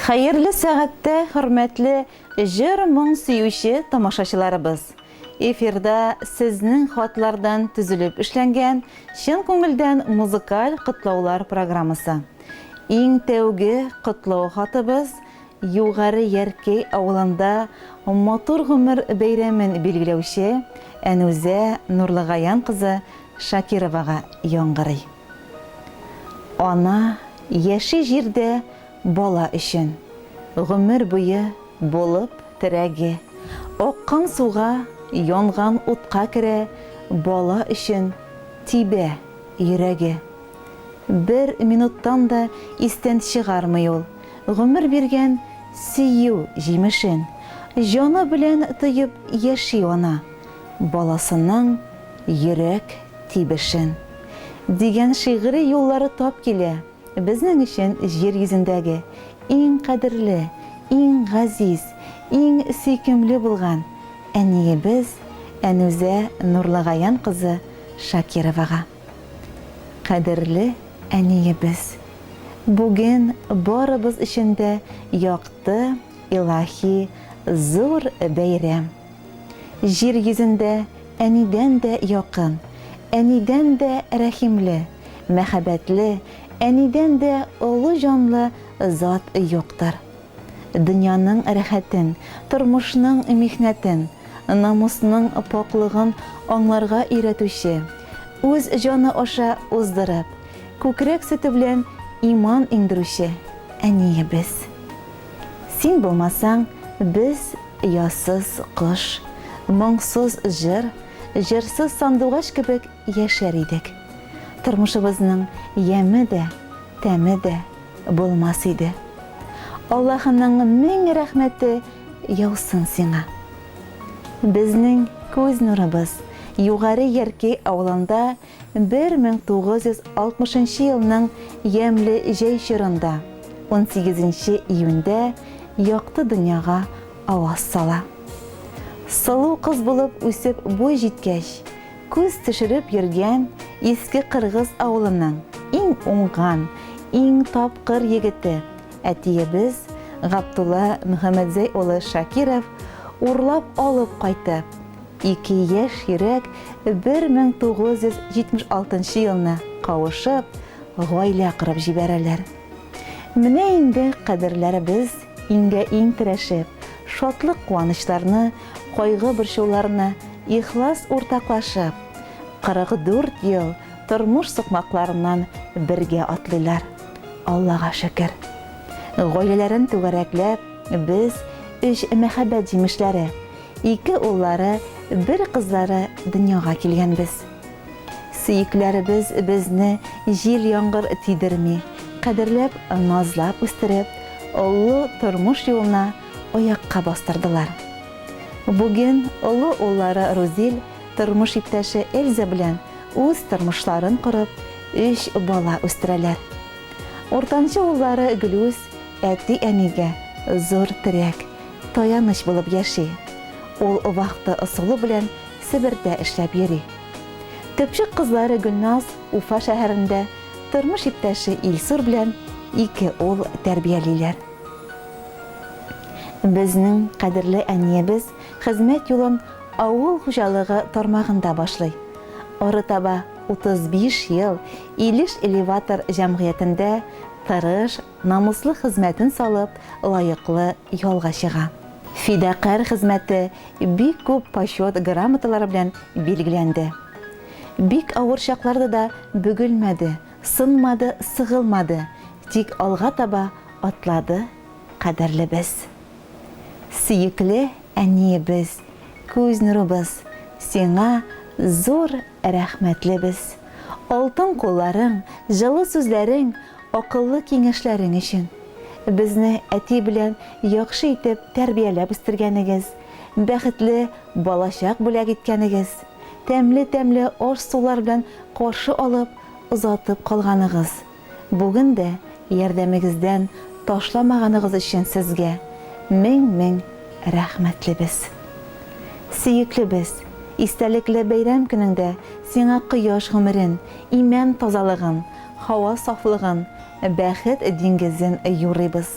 Хәерле сәгатьтә, хөрмәтле җыр-моң сөюче тамашачыларыбыз! Эфирда сезнең хатлардан төзелеп эшләнгән чын күңелдән музыкаль котлаулар программасы. Иң тәүге котлау хатыбыз Югары Яркәй авылында матур гомер бәйрәмен билгеләүче Әнүзә Нурлыгаян кызы Шакировага яңгырый. Ана яши җирдә бала өчен, Гомер буе булып терәге. Аккан суга, янган утка керә, Бала өчен тибә йөрәге. Бер минуттан да истән чыгармый ул Гомер биргән сөю җимешен. Җаны белән тоеп яши ана, Баласының йөрәк тибешен. Дигән шигъри юллары тап килә безнең өчен җир йөзендәге иң кадерле, иң газиз, иң сөйкемле булган әниебез Әнүзә Нурлыгаян кызы Шакировага. Кадерле әниебез! Бүген барыбыз өчен дә якты, илаһи, зур бәйрәм. Җир йөзендә әнидән дә якын, әнидән дә рәхимле, мәхәббәтле, әнидән дә олы җанлы зат юктыр. Дөньяның рәхәтен, тормышның михнәтен, намусның пакълыгын аңларга өйрәтүче, үз җаны аша уздырып, күкрәк сөте белән иман иңдерүче әниебез. Син булмасаң, без оясыз кош, моңсыз җыр, җырсыз сандугач кебек яшәр идек. Тормышыбызның яме дә, тәме дә булмас иде. Аллаһының мең рәхмәте яусын сиңа. Безнең күз нурыбыз Югары Яркәй авылында 1960 нчы елның ямьле җәй чорында, 18 нче июньдә якты дөньяга аваз сала. Сылу кыз булып үсеп буй җиткәч, күз төшереп йөргән Иске Кыргыз авылының иң уңган, иң тапкыр егете, әтиебез Габдулла Мөхәммәтзәй улы Шакиров урлап алып кайтып, Ике яшь йөрәк 1976 елны кавышып, гаилә корып җибәрәләр. Менә инде кадерләребез иңгә-иң терәшеп, шатлык-куанычларны, кайгы-борчуларны ихлас уртаклашып, 44 ел тормыш сукмакларыннан бергә атлыйлар. Аллага шөкер! Гаиләләрен түгәрәкләп, без, өч мәхәббәт җимешләре, Ике уллары, бер кызлары дөньяга килгәнбез. Сөекләребез безне җил-яңгыр тидерми, кадерләп, назлап үстереп, олы тормыш юлына аякка бастырдылар. Бүген олы уллары Рузил тормыш иптәше Эльза белән үз тормышларын корып, өч бала үстерәләр. Уртанчы уллары Глүс әти-әнигә зур терәк, таяныч булып яши. Ул вахта ысулы белән Себердә эшләп йөри. Төпчек кызлары Гөлназ Уфа шәһәрендә тормыш иптәше Илсур белән ике ул тәрбиялиләр. Безнең кадерле әниебез хезмәт юлын авыл хуҗалыгы тармагында башлый. Арытаба 35 ел Илеш элеватор җәмгыятендә тырыш, намуслы хезмәтен салып, лаеклы ялга чыга. Фидакарь хезмәте бик күп Почет грамоталары белән билгеләнде. Бик авыр чакларда да бөгелмәде, сынмады, сыгылмады, тик алга таба атлады кадерлебез. Сөекле әниебез, күз нурыбыз, сиңа зур рәхмәтлебез. Алтын кулларың, җылы сүзләрең, акыллы киңәшләрең өчен. Безне әти белән яхшы итеп тәрбияләп үстергәнегез, бәхетле балачак бүләк иткәнегез, тәмле-тәмле аш-сулар белән каршы алып, озатып калганыгыз, бүген дә ярдәмегездән ташламаганыгыз өчен сезгә мең-мең рәхмәтлебез. Сөеклебез, истәлекле бәйрәм көнеңдә сиңа кояш гомерен, имән тазалыгын, һава сафлыгын, бәхет диңгезен юрыйбыз.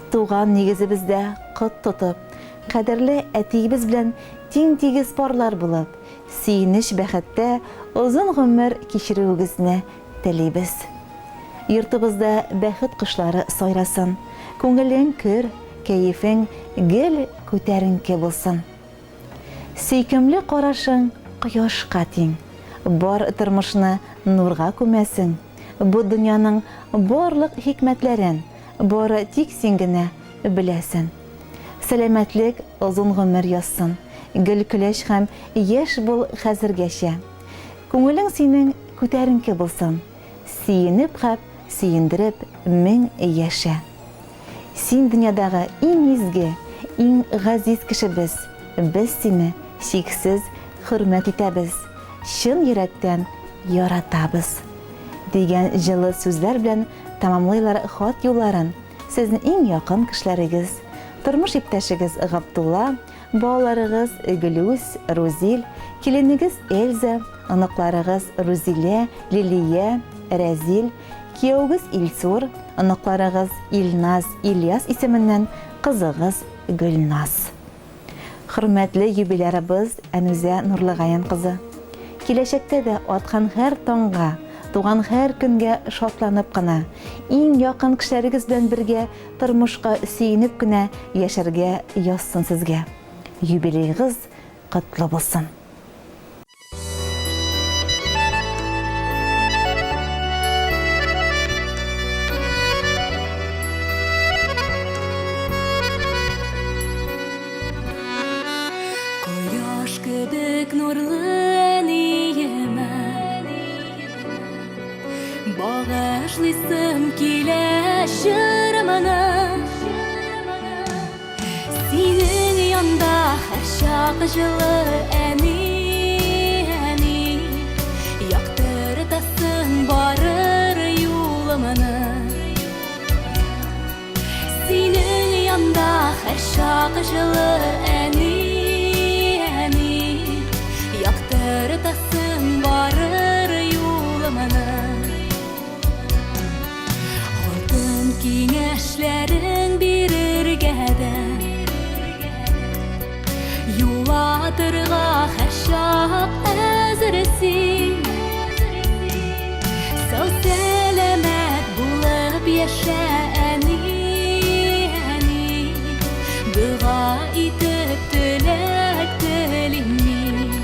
Туган нигезебездә кот тотып, кадерле әтиебез белән тиң-тигез парлар булып, сөенеч-бәхеттә озын гомер кичерүегезне телибез. Йортыбызда бәхет кошлары сайрасын, күңелең көр, кәефең гел күтәренке булсын. Сөйкемле карашың кояшка тиң, бар тормышны нурга күмәсең, бу дөньяның барлык хикмәтләрен бары тик син генә беләсен. Сәламәтлек, озын гомер язсын, гел көләч һәм яшь бул хәзергәчә. Күңелең синең күтәренке булсын, сөенеп хәп сөендереп мең яшә. Син дөньядагы иң изге, иң газиз кешебез, без сине чиксез хөрмәт итәбез, чын йөрәктән яратабыз! Дигән җылы сүзләр белән тәмамлыйлар хат юлларын сезнең иң якын кешеләрегез, тормыш иптәшегез Габдулла, балаларыгыз Гөлүс, Рузил, киленегез Эльза, оныкларыгыз Рузилә, Лилия, Рәзил, Кияүегез Илсур, оныкларыгыз Илназ, Ильяс исеменнән кызыгыз Гөлназ. Хөрмәтле юбилярыбыз Әнүзә Нурлыгаян кызы! Киләчәктә дә аткан һәр таңга, туган һәр көнгә шатланып кына, иң якын кешеләрегез белән бергә тормышка сөенеп кенә яшәргә язсын сезгә. Юбилеегыз котлы булсын! Кояш кебек нурлы әниемә Багышлыйсым килә җырымны Синең янда һәрчак җылы әни, әни Яктыртасың барыр юлымны Синең янда һәрчак җылы әни, әни Яктыртасың барыр юлымны Алтын киңәшләрең бирергә дә Юатырга һәрчак әзер син Сау сәламәт булып яшә әни, әни Дога итеп теләк телим мин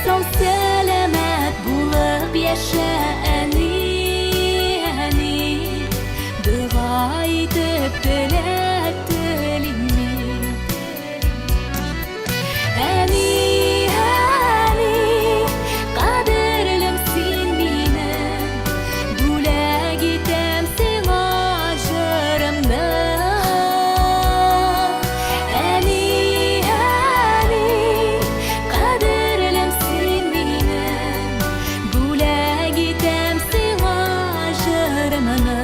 Сау сәламәт булып яшә әни, әни Дога итеп теләк телим мин Әни, әни, кадерлем син минем Бүләк итәм сиңа җырымны Әни, әни, кадерлем син минем, бүләк итәм сиңа җырымны.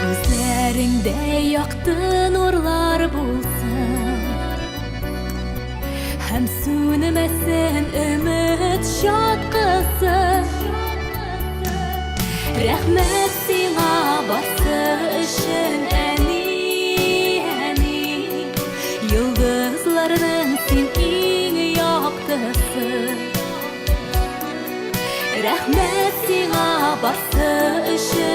Күзләреңдә якты нурлар булсын Һәм сүнмәсен өмет чаткысы Рәхмәт сиңа барсы өчен, әни, әни Йолдызларның син иң яктысы Рәхмәт сиңа барсы өчен.